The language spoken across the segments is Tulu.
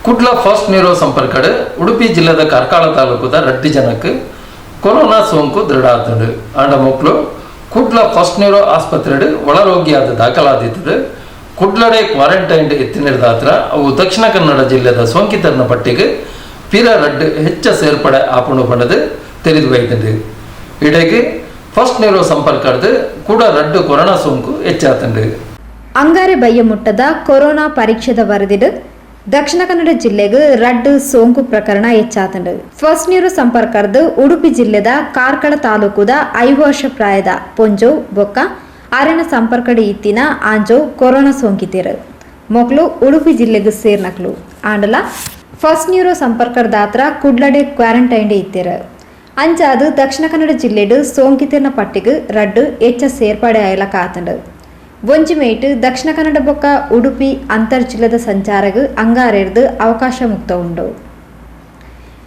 Kudla first neuro ಸಂಪರ್ಕಡ್ ಉಡುಪಿ ಜಿಲ್ಲೆದ ಕಾರ್ಕಳ ತಾಲೂಕುದ ರಡ್ಡ್ ಜನಕ್ ಕೊರೋನಾ ಸೋಂಕು ದೃಢ ಆತುಂಡು. ಆಂಡ ಮೊಕ್ಲು ಕುಡ್ಲ ಫಸ್ಟ್ ನ್ಯೂರೋ ಆಸ್ಪತ್ರೆಡ್ ಒಳರೋಗಿಯಾದ ದಾಖಲಾದಿತ್ತದು. ಕುಡ್ಲಡೆ ಕ್ವಾರಂಟೈನ್ ಇತ್ತಿನಿರ್ದಾತ್ರ ಅವು ದಕ್ಷಿಣ ಕನ್ನಡ ಜಿಲ್ಲೆದ ಸೋಂಕಿತರನ ಪಟ್ಟಿಗೆ ಪಿರ ರಡ್ಡ್ ಹೆಚ್ಚ ಸೇರ್ಪಡೆ ಆಪುಂಡು ಪಂಡದು ತೆರಿದು ಬೈದುಂಡು. ಇಡೆಗ್ ಫಸ್ಟ್ ನ್ಯೂರೋ ಸಂಪರ್ಕಡ್ದು ಕೂಡ ರಡ್ಡ್ ಕೊರೋನಾ ಸೋಂಕು ಹೆಚ್ಚಾತುಂಡು. ಅಂಗಾರೆ ಬಯ್ಯಮುಟ್ಟದ ಕೊರೋನಾ ಪರೀಕ್ಷೆದ ವರದಿಡ್ ದಕ್ಷಿಣ ಕನ್ನಡ ಜಿಲ್ಲೆಗ್ ರಡ್ಡ್ ಸೋಂಕು ಪ್ರಕರಣ ಹೆಚ್ಚಾತುಂಡು. ಫಸ್ಟ್ ನೀರು ಸಂಪರ್ಕರ್ದು ಉಡುಪಿ ಜಿಲ್ಲೆದ ಕಾರ್ಕಳ ತಾಲೂಕುದ 5 ವರ್ಷ ಪ್ರಾಯದ ಪೊಂಜೋವ್ ಬೊಕ್ಕ ಅರೆನ ಸಂಪರ್ಕಡ್ ಇತ್ತಿನ ಆಂಜೋವ್ ಕೊರೋನಾ ಸೋಂಕಿತೆರು. ಮೊಕ್ಲು ಉಡುಪಿ ಜಿಲ್ಲೆಗ್ ಸೇರ್ನಕ್ಲು. ಆಂಡಲ ಫಸ್ಟ್ ನ್ಯೂರೋ ಸಂಪರ್ಕದಾತ್ರ ಕುಡ್ಲಡೆ ಕ್ವಾರಂಟೈನ್ ಇತ್ತೆರು. ಅಂಚಾದ್ ದಕ್ಷಿಣ ಕನ್ನಡ ಜಿಲ್ಲೆಡ್ ಸೋಂಕಿತೆರ್ನ ಪಟ್ಟಿಗ್ ರಡ್ಡ್ ಎಚ್ಚ ಸೇರ್ಪಡೆ ಆಯಲ ಕಾತುಂಡು. ಒಂಜಿ ಮೇಟ್ ದಕ್ಷಿಣ ಕನ್ನಡ ಬೊಕ್ಕ ಉಡುಪಿ ಅಂತರ್ಜಿಲ್ಲದ ಸಂಚಾರಗ್ ಅಂಗಾರೆರ್ದು ಅವಕಾಶ ಮುಕ್ತ ಉಂಡು.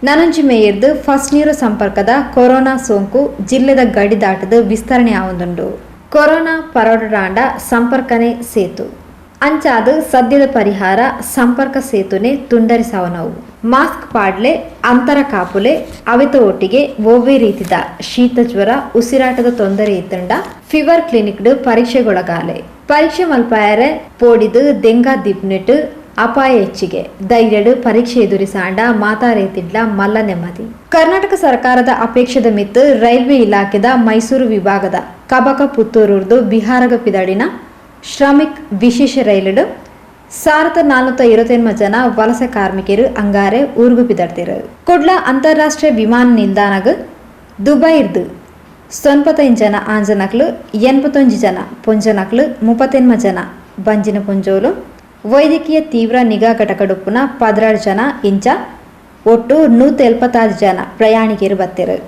ನನೊಂಜಿ ಮೇಯರ್ದು ಫಸ್ಟ್ ನೀರು ಸಂಪರ್ಕದ ಕೊರೋನಾ ಸೋಂಕು ಜಿಲ್ಲೆದ ಗಡಿ ದಾಟದು ವಿಸ್ತರಣೆ ಆವೊಂದುಂಡು. ಕೊರೋನಾ ಪರಡಾಂಡ ಸಂಪರ್ಕನೆ ಸೇತು. ಅಂಚಾದ್ ಸದ್ಯದ ಪರಿಹಾರ ಸಂಪರ್ಕ ಸೇತುನೆ ತುಂಡರಿಸಾವನವು. ಮಾಸ್ಕ್ ಪಾಡ್ಲೆ, ಅಂತರ ಕಾಪುಲೆ, ಅವೆತ ಒಟ್ಟಿಗೆ ಒವ್ವೇ ರೀತಿದ ಶೀತ ಜ್ವರ, ಉಸಿರಾಟದ ತೊಂದರೆ ಇತ್ತಂಡ ಫೀವರ್ ಕ್ಲಿನಿಕ್ ಪರೀಕ್ಷೆಗೊಳಗಾಲೆ. ಪರೀಕ್ಷೆ ಮಲ್ಪಾಯರೆ ಪೋಡಿದು ದೆಂಗಾ ದಿಪ್ನೆಟ್ ಅಪಾಯ ಹೆಚ್ಚಿಗೆ. ಧೈರ್ಯಡು ಪರೀಕ್ಷೆ ಎದುರಿಸಾಂಡ ಮಾತಾ ರೀತಿಡ್ಲ ಮಲ್ಲ ನೆಮ್ಮದಿ. ಕರ್ನಾಟಕ ಸರ್ಕಾರದ ಅಪೇಕ್ಷೆದ ಮಿತ್ತು ರೈಲ್ವೆ ಇಲಾಖೆದ ಮೈಸೂರು ವಿಭಾಗದ ಕಬಕ ಪುತ್ತೂರುರ್ದು ಬಿಹಾರಗ ಪಿದಡಿನ ಶ್ರಮಿಕ್ ವಿಶೇಷ ರೈಲುಡು 1429 ಜನ ವಲಸೆ ಕಾರ್ಮಿಕರು ಅಂಗಾರೆ ಊರುಗು ಪಿದಡ್ತಿರು. ಕುಡ್ಲ ಅಂತಾರಾಷ್ಟ್ರೀಯ ವಿಮಾನ ನಿಲ್ದಾಣಗ್ ದುಬೈರ್ದು 95 ಜನ ಆಂಜನಕ್ಲು, 81 ಜನ ಪೊಂಜನಕ್ಲು, 38 ಜನ ಬಂಜಿನ ಪೊಂಜೋಲು, ವೈದ್ಯಕೀಯ ತೀವ್ರ ನಿಗಾ ಘಟಕಡುಪ್ಪುನ 16 ಜನ ಇಂಚ ಒಟ್ಟು 176 ಜನ ಪ್ರಯಾಣಿಕರು ಬತ್ತಿರು.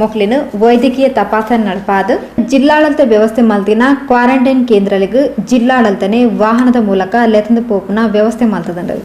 ಮೊಕ್ಲಿನ ವೈದ್ಯಕೀಯ ತಪಾಸಣೆ ನಡಪಾದ ಜಿಲ್ಲಾಡಳಿತ ವ್ಯವಸ್ಥೆ ಮಲ್ತಿನ ಕ್ವಾರಂಟೈನ್ ಕೇಂದ್ರಗಳಿಗೆ ಜಿಲ್ಲಾಡಳಿತನೆ ವಾಹನದ ಮೂಲಕ ಲೆತಂದು ಪೋಪುನ ವ್ಯವಸ್ಥೆ ಮಲ್ತದಂಡು.